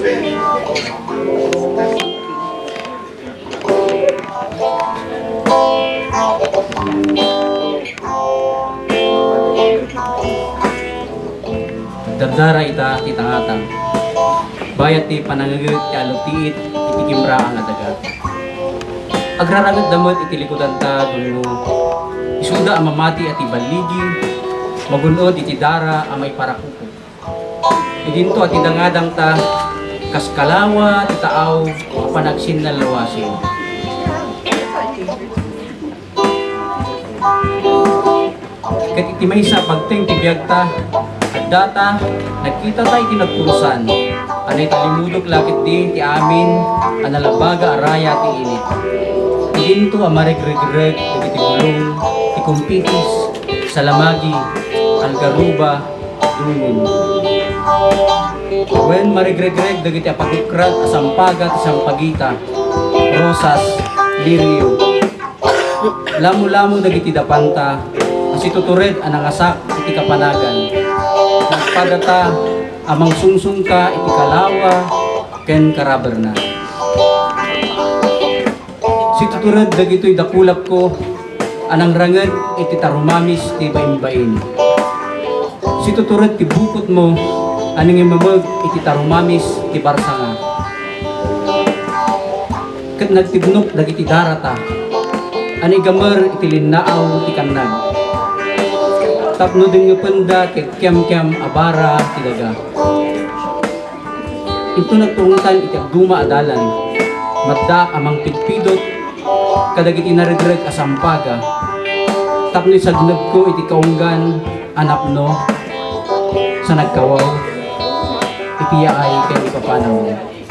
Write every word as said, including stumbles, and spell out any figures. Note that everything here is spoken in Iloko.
Dardara ita ti tangatang. Bayat ti panangaget ti alutiit iti kimraan a daga. Agrarangedda met iti likudanta wenno isuda a mamati a ti balligi, magun-od iti dara a maiparakupok. Idinto a ti dangadangta, kas kalawa ti taaw a panagsinnalluasen. Ket iti maysa a pagteng ti biagta, addata, nagkitata iti nagpurusan, a naitalimudok la ketdi ti amin a nalabaga a raya ti init. Idinto a marigrigreg dagiti bulong ti kumpitis, salamagi, algaruba, dungon. Wen marigrigreg dagiti apagukrat a sampaga ti sampagita, rosas, lirio. Lamulamo dagiti dapanta a situtured a nangasak iti kapanagan. Nagpadata a mangsungsongka iti kalawa ken karaberna. Situtured dagitoy dakulapko a nangranged iti tarumamis ti bainbain. Situtured ti bukotmo a nangimameg iti tarumamis ti barsanga. Ket nagtibnok dagiti darata a naigamer iti linnaaw ti kannag, tapno dengngependa ti agkemkem a bara ti daga. Inton nagturongtan iti agduma a dalan, maddaak a mangpidpidot kadagiti naregreg a sampaga, tapno isagnebko iti kaunggan a napno sa nagkawaw iti yaay ken ipapanawna.